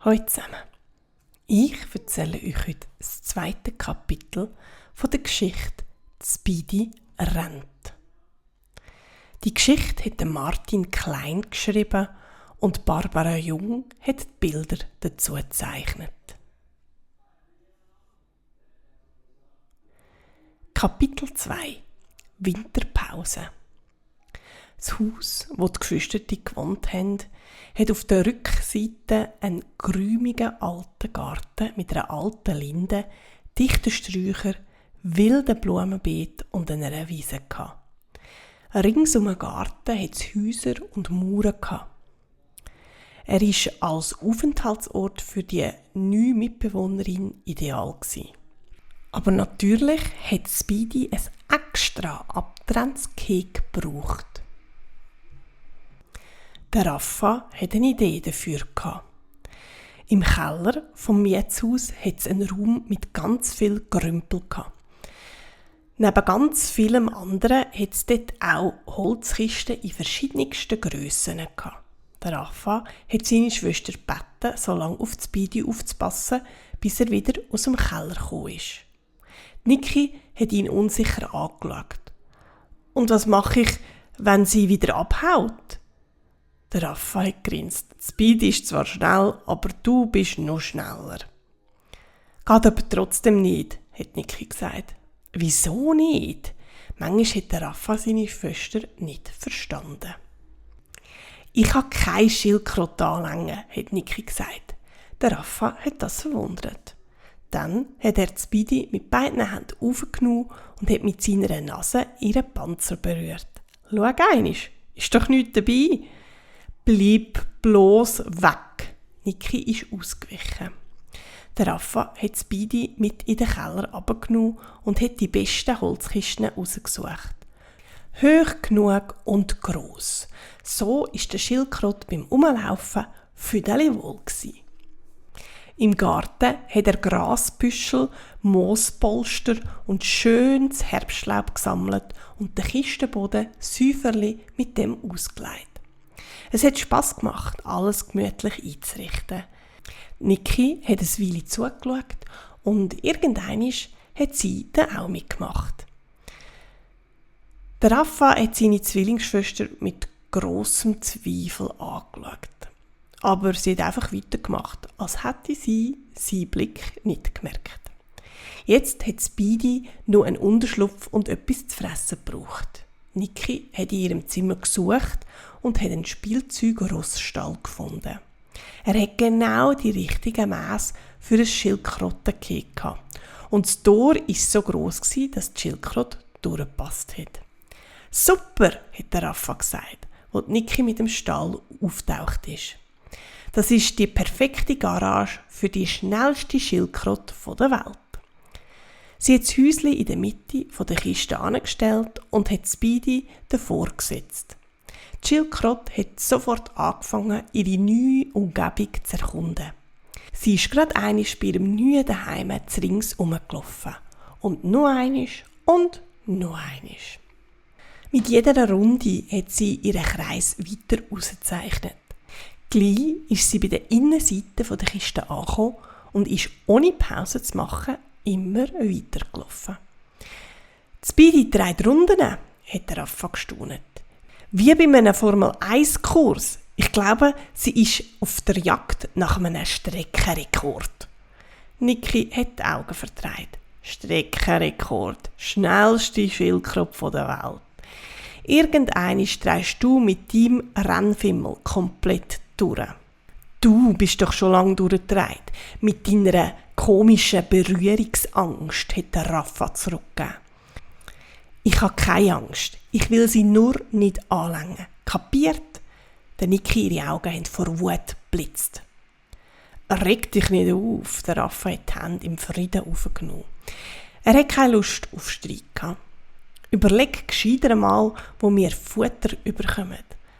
Hallo zusammen. Ich erzähle euch heute das zweite Kapitel von der Geschichte «Speedy rennt». Die Geschichte hat Martin Klein geschrieben und Barbara Jung hat die Bilder dazu gezeichnet. Kapitel 2 Winterpause. Das Haus, wo die Geschwister gewohnt haben, hat auf der Rückseite einen geräumigen alten Garten mit einer alten Linde, dichten Sträuchern, wilden Blumenbeeten und einer Wiese gehabt. Rings um den Garten hat es Häuser und Mauern gehabt. Er war als Aufenthaltsort für die neue Mitbewohnerin ideal gewesen. Aber natürlich hat Speedy ein extra abgetrenntes Gehege gebraucht. Der Raffa hatte eine Idee dafür gehabt. Im Keller vom Mietshaus hat es einen Raum mit ganz viel Gerümpel gehabt. Neben ganz vielem anderen hat es dort auch Holzkisten in verschiedensten Grössen gehabt. Der Raffa hat seine Schwester gebeten, so lange auf Speedy aufzupassen, bis er wieder aus dem Keller gekommen ist. Niki hat ihn unsicher angeschaut. «Und was mache ich, wenn sie wieder abhaut?» Der Raffa hat grinst. «Speedy ist zwar schnell, aber du bist noch schneller.» «Geht aber trotzdem nicht», hat Niki gesagt. «Wieso nicht?» Manchmal hat der Raffa seine Schwester nicht verstanden. «Ich kann keine Schildkröte anlängen», hat Niki gesagt. Der Raffa hat das verwundert. Dann hat er Speedy mit beiden Händen aufgenommen und hat mit seiner Nase ihren Panzer berührt. «Schau einmal, ist doch nichts dabei!» «Bleib bloß weg!» Niki ist ausgewichen. Der Raffa hat Speedy mit in den Keller runtergenommen und hat die besten Holzkisten rausgesucht. Hoch genug und gross. So war der Schildkröte beim Umlaufen füdeli-wohl gsi. Im Garten hat er Grasbüschel, Moospolster und schönes Herbstlaub gesammelt und den Kistenboden säuferli mit dem ausgelegt. Es hat Spass gemacht, alles gemütlich einzurichten. Niki hat ein Weile zugeschaut und irgendeinmal hat sie dann auch mitgemacht. Der Raffa hat seine Zwillingsschwester mit grossem Zweifel angeschaut. Aber sie hat einfach weitergemacht, als hätte sie seinen Blick nicht gemerkt. Jetzt hat Speedy noch einen Unterschlupf und etwas zu fressen gebraucht. Niki hat in ihrem Zimmer gesucht und hat einen Spielzeug-Rossstall gefunden. Er hat genau die richtige Masse für ein Schildkrötengehege gehabt. Und das Tor war so gross, dass die Schildkröte durchgepasst hat. «Super!» hat der Raffa gesagt, als Niki mit dem Stall auftaucht ist. «Das ist die perfekte Garage für die schnellste Schildkröte der Welt.» Sie hat das Häuschen in der Mitte der Kiste angestellt und hat Speedy davor gesetzt. Die Schildkröte hat sofort angefangen, ihre neue Umgebung zu erkunden. Sie ist gerade einmal bei ihrem neuen Daheim rings herumgelaufen. Und noch einmal und noch einmal. Mit jeder Runde hat sie ihren Kreis weiter ausgezeichnet. Gleich ist sie bei der Innenseite der Kiste angekommen und ist ohne Pause zu machen immer weitergelaufen. «Speedy dreht Runden», hat der Raffa gestaunt. «Wie bei einem Formel-1-Kurs. Ich glaube, sie ist auf der Jagd nach einem Streckenrekord.» Niki hat die Augen verdreht. «Streckenrekord. Schnellste Schildkröte der Welt. Irgendeinmal drehst du mit deinem Rennfimmel komplett durch. Du bist doch schon lange durchgedreht. Mit deiner komischen Berührungsangst», hat der Raffa zurückgegeben. «Ich habe keine Angst. Ich will sie nur nicht anlängen. Kapiert?» Der Niki, ihre Augen haben vor Wut geblitzt. «Reg dich nicht auf», der Raffa hat die Hände im Frieden aufgenommen. Er hat keine Lust auf Streit gehabt. «Überleg gescheiter mal, wo wir Futter überkommen.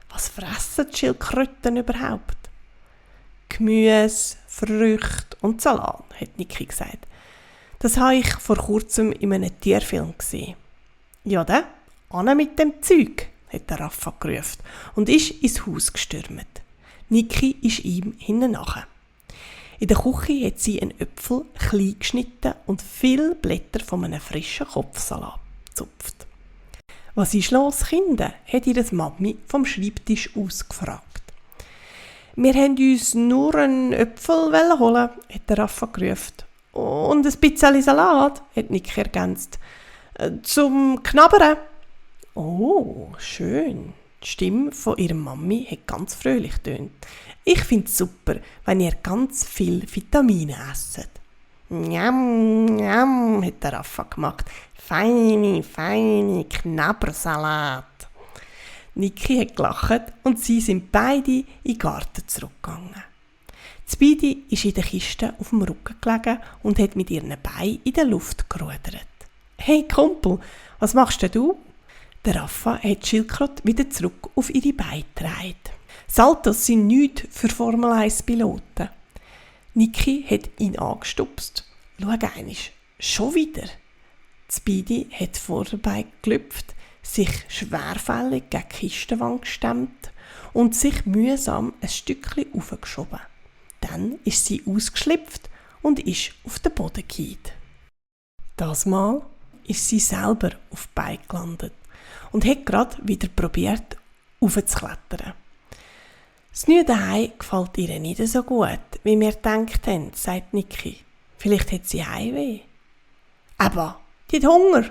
Was fressen die Schildkröten überhaupt?» «Gemüse, Früchte und Salat», hat Niki gesagt. «Das habe ich vor kurzem in einem Tierfilm gesehen.» «Ja, dann, an mit dem Zeug», hat der Raffa gerufen und ist ins Haus gestürmt. Niki ist ihm hinten nachher. In der Küche hat sie einen Apfel klein geschnitten und viele Blätter von einem frischen Kopfsalat gezupft. «Was ist los, Kinder?» hat ihre Mami vom Schreibtisch aus gefragt. «Wir haben uns nur einen Apfel holen», hat der Raffa gerufen. «Und ein bisschen Salat», hat Niki ergänzt. «Zum Knabbern». «Oh, schön». Die Stimme von ihrer Mami hat ganz fröhlich getönt. «Ich finde es super, wenn ihr ganz viel Vitamine esset.» «Njam, njam», hat der Raffa gemacht. «Feine Knabbersalat». Niki hat gelacht und sie sind beide in den Garten zurückgegangen. Speedy ist in der Kiste auf dem Rücken gelegen und hat mit ihren Beinen in der Luft gerudert. «Hey Kumpel, was machst denn du?» Der Raffa hat die Schildkröte wieder zurück auf ihre Beine getragen. Saltos sind nichts für Formel-1-Piloten. Niki hat ihn angestupst. «Schau einmal, schon wieder!» Speedy hat vor der Beine gelüpft, sich schwerfällig gegen die Kistenwand gestemmt und sich mühsam ein Stückchen aufgeschoben. Dann ist sie ausgeschlüpft und ist auf den Boden gefallen. Das Mal ist sie selber auf die Beine gelandet und hat gerade wieder probiert, aufzuklettern. Das neue Zuhause gefällt ihr nicht so gut, wie wir gedacht haben, sagt Niki. Vielleicht hat sie Heimweh. Aber die hat Hunger.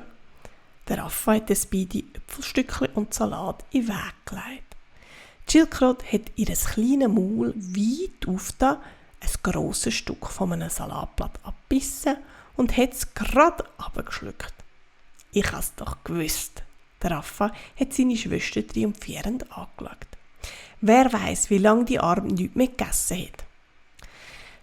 Der Raffa hat den Speedy Äpfelstückchen und Salat in den Weg gelegt. Die Schildkröte hat ihr kleines Maul weit aufgetan, ein grosses Stück von einem Salatblatt abgebissen und hat es gerade abgeschluckt. «Ich habe es doch gewusst!» Der Raffa hat seine Schwester triumphierend angeschaut. Wer weiss, wie lange die Arme nichts mehr gegessen hat.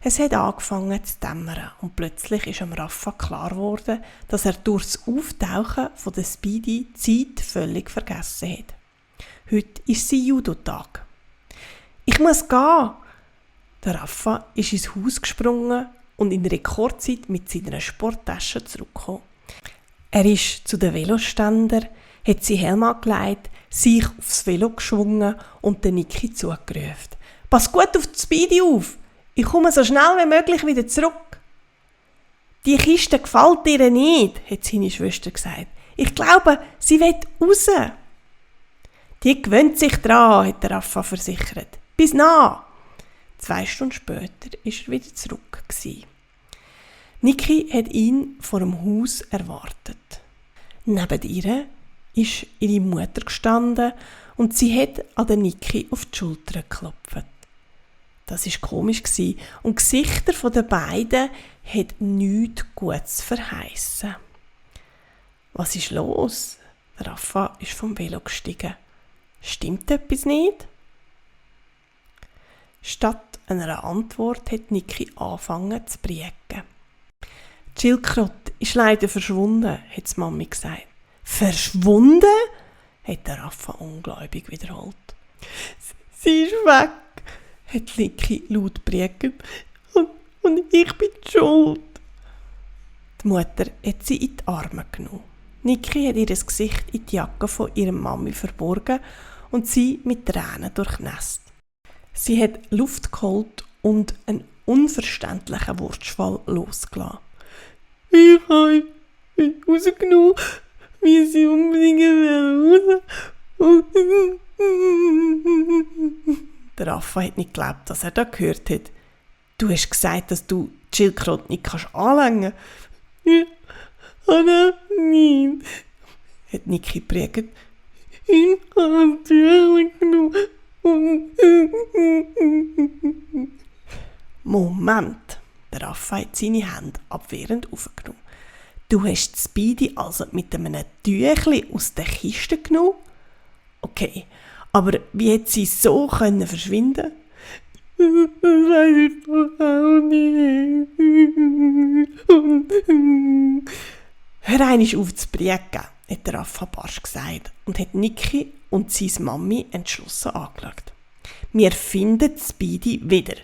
Es hat angefangen zu dämmern und plötzlich ist am Raffa klar geworden, dass er durch das Auftauchen von der Speedy die Zeit völlig vergessen hat. Heute ist sein Judo-Tag. «Ich muss gehen!» Der Raffa ist ins Haus gesprungen und in Rekordzeit mit seiner Sporttasche zurückgekommen. Er ist zu den Veloständern, hat seinen Helm angelegt, sich aufs Velo geschwungen und den Niki zugerufen. «Pass gut auf die Speedy auf! Ich komme so schnell wie möglich wieder zurück.» «Die Kiste gefällt dir nicht», hat seine Schwester gesagt. «Ich glaube, sie will raus.» «Die gewöhnt sich dran», hat der Raffa versichert. «Bis nah.» 2 Stunden später war er wieder zurück. Niki hat ihn vor dem Haus erwartet. Neben ihr ist ihre Mutter gestanden und sie hat an den Niki auf die Schulter geklopft. Das war komisch und die Gesichter der beiden hat nichts Gutes verheissen. «Was ist los?» Der Raffa ist vom Velo gestiegen. «Stimmt etwas nicht?» Statt einer Antwort hat Niki angefangen zu brieken. «Die Schildkröte ist leider verschwunden», hat die Mami gesagt. «Verschwunden?» hat der Raffa ungläubig wiederholt. «Sie ist weg», hat Niki laut gebrieket. Und ich bin schuld. Die Mutter hat sie in die Arme genommen. Niki hat ihr Gesicht in die Jacke von ihrer Mami verborgen und sie mit Tränen durchnässt. Sie hat Luft geholt und einen unverständlichen Wortschwall losgelassen. «Ich habe ihn rausgenommen, wie sie unbedingt will. Der Raffa hat nicht geglaubt, dass er da gehört hat. «Du hast gesagt, dass du die Schildkröte nicht anlängen kannst.» «Ja, nein», hat Niki gepredigt. «Ich habe Tüchlein genommen.» «Moment!» Der Raffa hat seine Hände abwehrend aufgenommen. «Du hast die Speedy also mit einem Tüchlein aus der Kiste genommen? Okay, aber wie hat sie so verschwinden können?» «Das weiß ich doch auch nicht.» «Hör einmal auf zu brieken», hat der Raffa barsch gesagt und hat Niki und seine Mami entschlossen angeschaut. «Wir finden die Speedy wieder.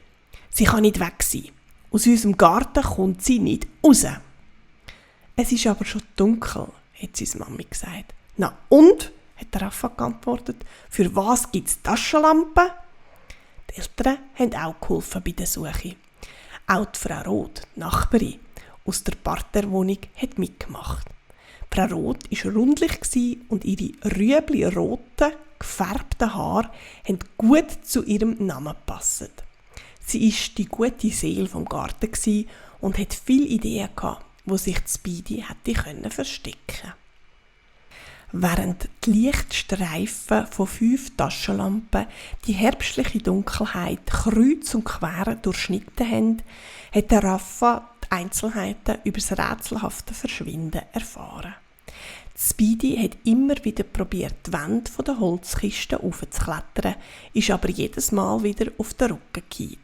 Sie kann nicht weg sein. Aus unserem Garten kommt sie nicht raus.» «Es ist aber schon dunkel», hat seine Mami gesagt. «Na und?» hat der Raffa geantwortet. «Für was gibt es Taschenlampen?» Die Eltern haben auch geholfen bei der Suche. Auch die Frau Roth, die Nachbarin aus der Parterwohnung, hat mitgemacht. Frau Roth war rundlich und ihre rüebli-roten, gefärbten Haare haben gut zu ihrem Namen gepasst. Sie war die gute Seele vom Garten und hatte viele Ideen, wo sich Speedy hätte verstecken können. Während die Lichtstreifen von 5 Taschenlampen die herbstliche Dunkelheit kreuz und quer durchschnitten haben, hat der Raffa die Einzelheiten über das rätselhafte Verschwinden erfahren. Speedy hat immer wieder probiert, die Wände der Holzkiste aufzuklettern, ist aber jedes Mal wieder auf den Rücken gefallen.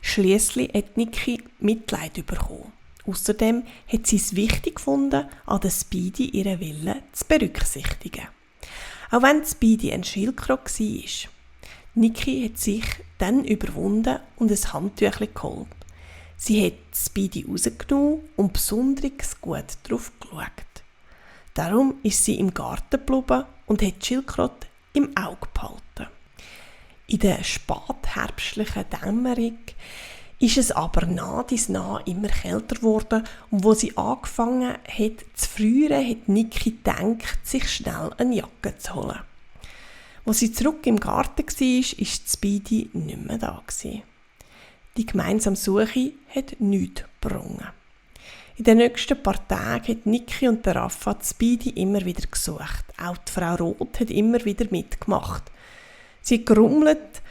Schliesslich hat Niki Mitleid bekommen. Außerdem hat sie es wichtig gefunden, an der Speedy ihren Willen zu berücksichtigen. Auch wenn Speedy ein Schildkröte war. Niki hat sich dann überwunden und ein Handtüchlein geholt. Sie hat Speedy rausgenommen und besonders gut darauf geschaut. Darum ist sie im Garten geblieben und hat die Schildkröte im Auge behalten. In der spätherbstlichen Dämmerung ist es aber nah immer kälter geworden und wo sie angefangen hat zu frieren, hat Niki gedacht, sich schnell eine Jacke zu holen. Als sie zurück im Garten war, war Speedy nicht mehr da. Die gemeinsame Suche hat nichts gebracht. In den nächsten paar Tagen hat Niki und der Raffa Speedy immer wieder gesucht. Auch die Frau Roth hat immer wieder mitgemacht. Sie hat gerummelt: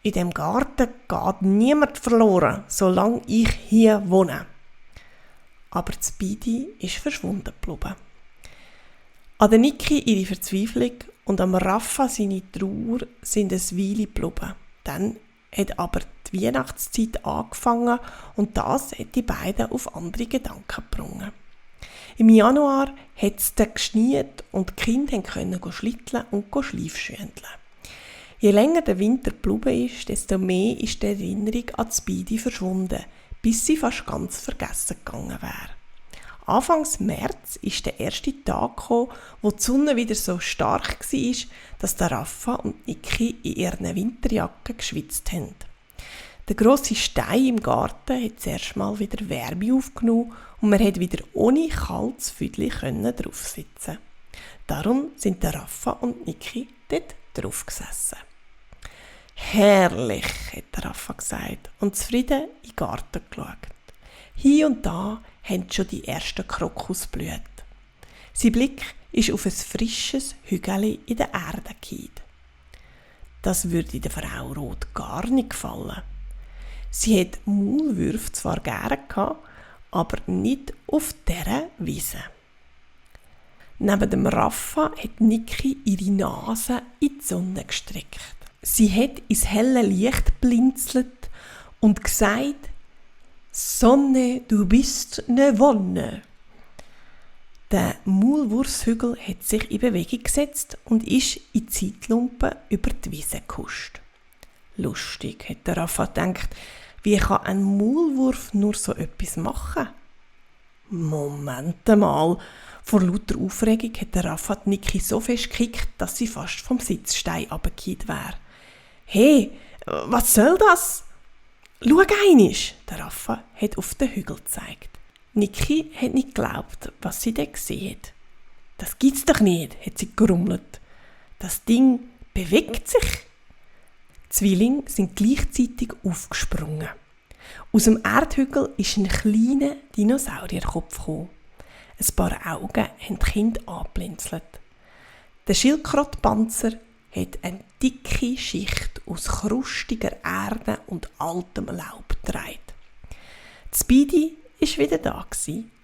in dem Garten geht niemand verloren, solange ich hier wohne. Aber Speedy ist verschwunden geblieben. An der Niki ihre Verzweiflung und am Raffa seine Trauer sind eine Weile geblieben. Dann hat aber die Weihnachtszeit angefangen und das hat die beiden auf andere Gedanken gebracht. Im Januar hat es dann geschneit und die Kinder konnten schlitteln und schleifschündeln. Je länger der Winter geblieben ist, desto mehr ist die Erinnerung an Speedy verschwunden, bis sie fast ganz vergessen gegangen wäre. Anfangs März ist der erste Tag gekommen, wo die Sonne wieder so stark war, dass der Raffa und Niki in ihren Winterjacken geschwitzt haben. Der grosse Stein im Garten hat zuerst mal wieder Wärme aufgenommen und man konnte wieder ohne kaltes Füdli drauf sitzen. Darum sind der Raffa und Niki dort drauf gesessen. «Herrlich», hat der Raffa gesagt und zufrieden in den Garten geschaut. Hier und da haben schon die ersten Krokus blüht. Sein Blick ist auf ein frisches Hügel in der Erde gefallen. Das würde der Frau Roth gar nicht gefallen. Sie hat Maulwürfe zwar gerne gehabt, aber nicht auf dieser Wiese. Neben dem Raffa hat Niki ihre Nase in die Sonne gestreckt. Sie hat ins helle Licht blinzelt und gesagt: «Sonne, du bist ne Wonne.» Der Maulwurfshügel hat sich in Bewegung gesetzt und ist in Zeitlupe über die Wiese gehuscht. Lustig, hat der Raffa gedacht, wie kann ein Maulwurf nur so etwas machen? Moment mal, vor lauter Aufregung hat der Raffa die Niki so fest gekickt, dass sie fast vom Sitzstein runtergefallen wäre. «Hey, was soll das? Schau einmal!» Der Raffa hat auf den Hügel gezeigt. Niki hat nicht geglaubt, was sie dort gesehen hat. «Das gibt's doch nicht», hat sie gerummelt. «Das Ding bewegt sich!» Die Zwillinge sind gleichzeitig aufgesprungen. Aus dem Erdhügel ist ein kleiner Dinosaurierkopf gekommen. Ein paar Augen haben die Kinder angeblinzelt. Der Schildkrötenpanzer hat eine dicke Schicht aus krustiger Erde und altem Laub getragen. Speedy war wieder da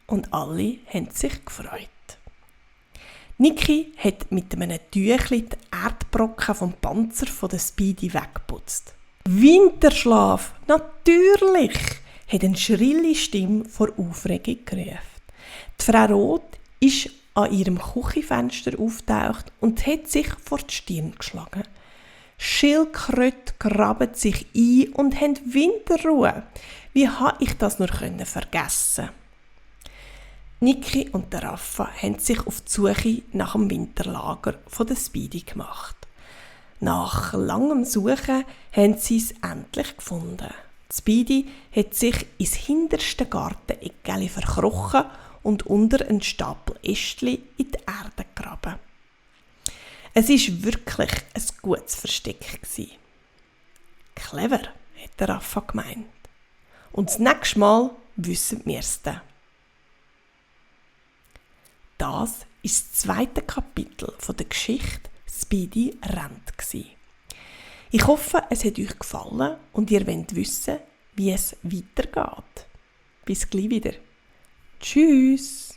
und alle haben sich gefreut. Niki hat mit einem Tüchli die Erdbrocken vom Panzer von der Speedy weggeputzt. «Winterschlaf, natürlich!» hat eine schrille Stimme vor Aufregung gerufen. Die Frau Roth ist an ihrem Küchenfenster auftaucht und hat sich vor die Stirn geschlagen. Schildkröte graben sich ein und haben Winterruhe. Wie habe ich das nur vergessen? Niki und der Raffa haben sich auf die Suche nach dem Winterlager von der Speedy gemacht. Nach langem Suchen haben sie es endlich gefunden. Speedy hat sich ins hinterste Garteneckeli verkrochen und unter einen Stapel Ästchen in die Erde gegraben. Es war wirklich ein gutes Versteck. Clever, hat der Raffa gemeint. Und das nächste Mal wissen wir es dann. Das ist das zweite Kapitel der Geschichte «Speedy rennt». Ich hoffe, es hat euch gefallen und ihr wollt wissen, wie es weitergeht. Bis gleich wieder. Tschüss!